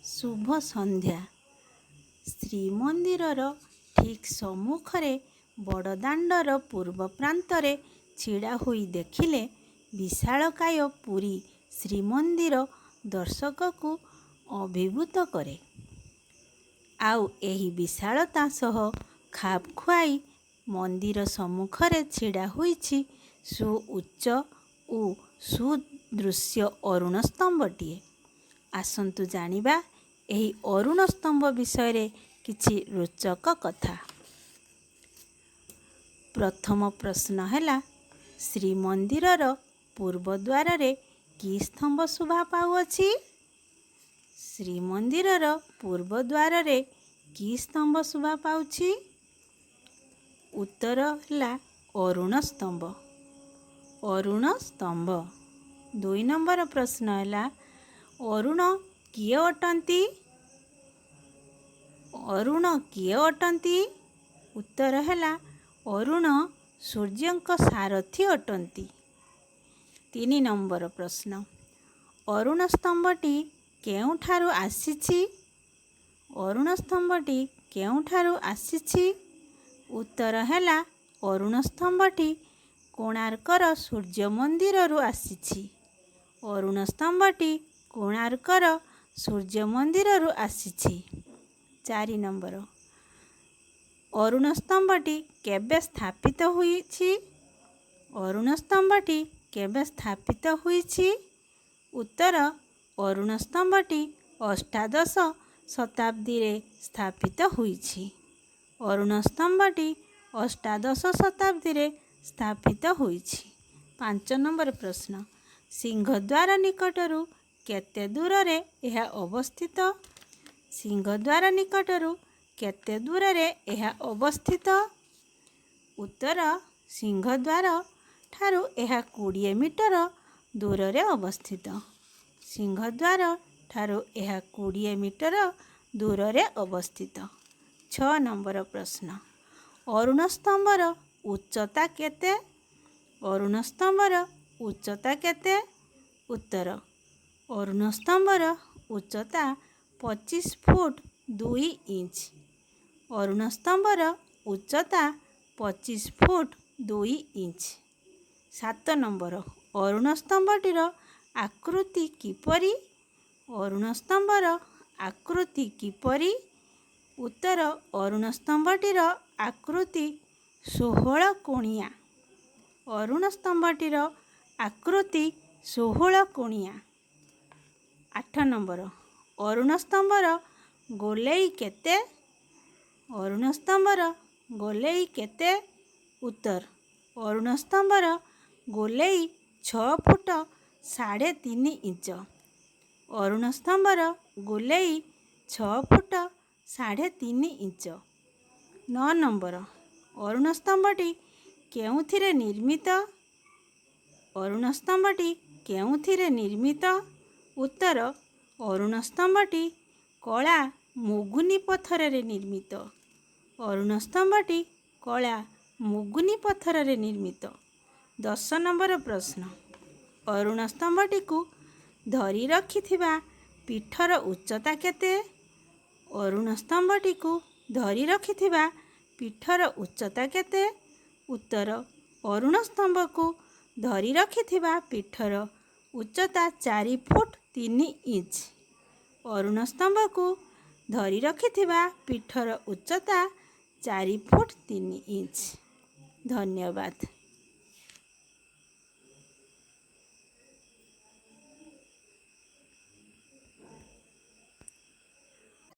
ଶୁଭ ସନ୍ଧ୍ୟା। ଶ୍ରୀମନ୍ଦିରର ଠିକ୍ ସମ୍ମୁଖରେ ବଡ଼ଦାଣ୍ଡର ପୂର୍ବ ପ୍ରାନ୍ତରେ ଛିଡ଼ା ହୋଇ ଦେଖିଲେ ବିଶାଳକାୟ ପୁରୀ ଶ୍ରୀମନ୍ଦିର ଦର୍ଶକକୁ ଅଭିଭୂତ କରେ। ଆଉ ଏହି ବିଶାଳତା ସହ ଖାପ ଖୁଆଇ ମନ୍ଦିର ସମ୍ମୁଖରେ ଛିଡ଼ା ହୋଇଛି ସୁଉଚ୍ଚ ଓ ସୁଦୃଶ୍ୟ ଅରୁଣ ସ୍ତମ୍ଭଟିଏ। ଆସନ୍ତୁ ଜାଣିବା ଏହି ଅରୁଣ ସ୍ତମ୍ଭ ବିଷୟରେ କିଛି ରୋଚକ କଥା। ପ୍ରଥମ ପ୍ରଶ୍ନ ହେଲା, ଶ୍ରୀମନ୍ଦିରର ପୂର୍ବ ଦ୍ୱାରରେ କି ସ୍ତମ୍ଭ ଶୋଭା ପାଉଅଛି? ଶ୍ରୀମନ୍ଦିରର ପୂର୍ବ ଦ୍ୱାରରେ କି ସ୍ତମ୍ଭ ଶୋଭା ପାଉଛି? ଉତ୍ତର ହେଲା ଅରୁଣ ସ୍ତମ୍ଭ, ଅରୁଣ ସ୍ତମ୍ଭ। ଦୁଇ ନମ୍ବର ପ୍ରଶ୍ନ ହେଲା, ଅରୁଣ କିଏ ଅଟନ୍ତି? ଅରୁଣ କିଏ ଅଟନ୍ତି? ଉତ୍ତର ହେଲା, ଅରୁଣ ସୂର୍ଯ୍ୟଙ୍କ ସାରଥୀ ଅଟନ୍ତି। ତିନି ନମ୍ବର ପ୍ରଶ୍ନ, ଅରୁଣ ସ୍ତମ୍ଭଟି କେଉଁଠାରୁ ଆସିଛି? ଅରୁଣ ସ୍ତମ୍ଭଟି କେଉଁଠାରୁ ଆସିଛି? ଉତ୍ତର ହେଲା, ଅରୁଣ ସ୍ତମ୍ଭଟି କୋଣାର୍କର ସୂର୍ଯ୍ୟ ମନ୍ଦିରରୁ ଆସିଛି। ଅରୁଣ ସ୍ତମ୍ଭଟି କୋଣାର୍କର ସୂର୍ଯ୍ୟ ମନ୍ଦିରରୁ ଆସିଛି। ଚାରି ନମ୍ବର, ଅରୁଣ ସ୍ତମ୍ଭଟି କେବେ ସ୍ଥାପିତ ହୋଇଛି? ଅରୁଣ ସ୍ତମ୍ଭଟି କେବେ ସ୍ଥାପିତ ହୋଇଛି? ଉତ୍ତର, ଅରୁଣ ସ୍ତମ୍ଭଟି ଅଷ୍ଟାଦଶ ଶତାବ୍ଦୀରେ ସ୍ଥାପିତ ହୋଇଛି। ଅରୁଣ ସ୍ତମ୍ଭଟି ଅଷ୍ଟାଦଶ ଶତାବ୍ଦୀରେ ସ୍ଥାପିତ ହୋଇଛି। ପାଞ୍ଚ ନମ୍ବର ପ୍ରଶ୍ନ, ସିଂହଦ୍ୱାର ନିକଟରୁ କେତେ ଦୂରରେ ଏହା ଅବସ୍ଥିତ? ସିଂହଦ୍ୱାର ନିକଟରୁ କେତେ ଦୂରରେ ଏହା ଅବସ୍ଥିତ? ଉତ୍ତର, ସିଂହଦ୍ୱାର ଠାରୁ ଏହା 20 ମିଟର ଦୂରରେ ଅବସ୍ଥିତ। ସିଂହଦ୍ୱାର ଠାରୁ ଏହା 20 ମିଟର ଦୂରରେ ଅବସ୍ଥିତ। ଛଅ ନମ୍ବର ପ୍ରଶ୍ନ, ଅରୁଣ ସ୍ତମ୍ଭର ଉଚ୍ଚତା କେତେ? ଅରୁଣ ସ୍ତମ୍ଭର ଉଚ୍ଚତା କେତେ? ଉତ୍ତର, ଅରୁଣ ସ୍ତମ୍ଭର ଉଚ୍ଚତା 25 ଫୁଟ 2 ଇଞ୍ଚ। ଅରୁଣ ସ୍ତମ୍ଭର ଉଚ୍ଚତା 25 ଫୁଟ 2 ଇଞ୍ଚ। ସାତ ନମ୍ବର, ଅରୁଣ ସ୍ତମ୍ଭଟିର ଆକୃତି କିପରି? ଅରୁଣ ସ୍ତମ୍ଭର ଆକୃତି କିପରି? ଉତ୍ତର, ଅରୁଣ ସ୍ତମ୍ଭଟିର ଆକୃତି 16 କୋଣିଆ। ଅରୁଣ ସ୍ତମ୍ଭଟିର ଆକୃତି 16 କୋଣିଆ। ଆଠ ନମ୍ବର, ଅରୁଣ ସ୍ତମ୍ଭର ଗୋଲେଇ କେତେ? ଅରୁଣ ସ୍ତମ୍ଭର ଗୋଲେଇ କେତେ? ଉତ୍ତର, ଅରୁଣ ସ୍ତମ୍ଭର ଗୋଲେଇ 6 ଫୁଟ 3.5 ଇଞ୍ଚ। ଅରୁଣ ସ୍ତମ୍ଭର ଗୋଲେଇ 6 ଫୁଟ 3.5 ଇଞ୍ଚ। ନଅ ନମ୍ବର, ଅରୁଣ ସ୍ତମ୍ଭଟି କେଉଁଥିରେ ନିର୍ମିତ? ଅରୁଣ ସ୍ତମ୍ଭଟି କେଉଁଥିରେ ନିର୍ମିତ? ଉତ୍ତର, ଅରୁଣ ସ୍ତମ୍ଭଟି କଳା ମୁଗୁନି ପଥରରେ ନିର୍ମିତ। ଅରୁଣ ସ୍ତମ୍ଭଟି କଳା ମୁଗୁନି ପଥରରେ ନିର୍ମିତ। 10 ନମ୍ବର ପ୍ରଶ୍ନ, ଅରୁଣ ସ୍ତମ୍ଭଟିକୁ ଧରି ରଖିଥିବା ପୀଠର ଉଚ୍ଚତା କେତେ? ଅରୁଣ ସ୍ତମ୍ଭଟିକୁ ଧରି ରଖିଥିବା ପୀଠର ଉଚ୍ଚତା କେତେ? ଉତ୍ତର, ଅରୁଣ ସ୍ତମ୍ଭକୁ ଧରି ରଖିଥିବା ପୀଠର ଉଚ୍ଚତା 4 ଫୁଟ 3 ଇଞ୍ଚ। ଅରୁଣ ସ୍ତମ୍ଭକୁ ଧରି ରଖିଥିବା ପୀଠର ଉଚ୍ଚତା 4 ଫୁଟ 3 ଇଞ୍ଚ। ଧନ୍ୟବାଦ।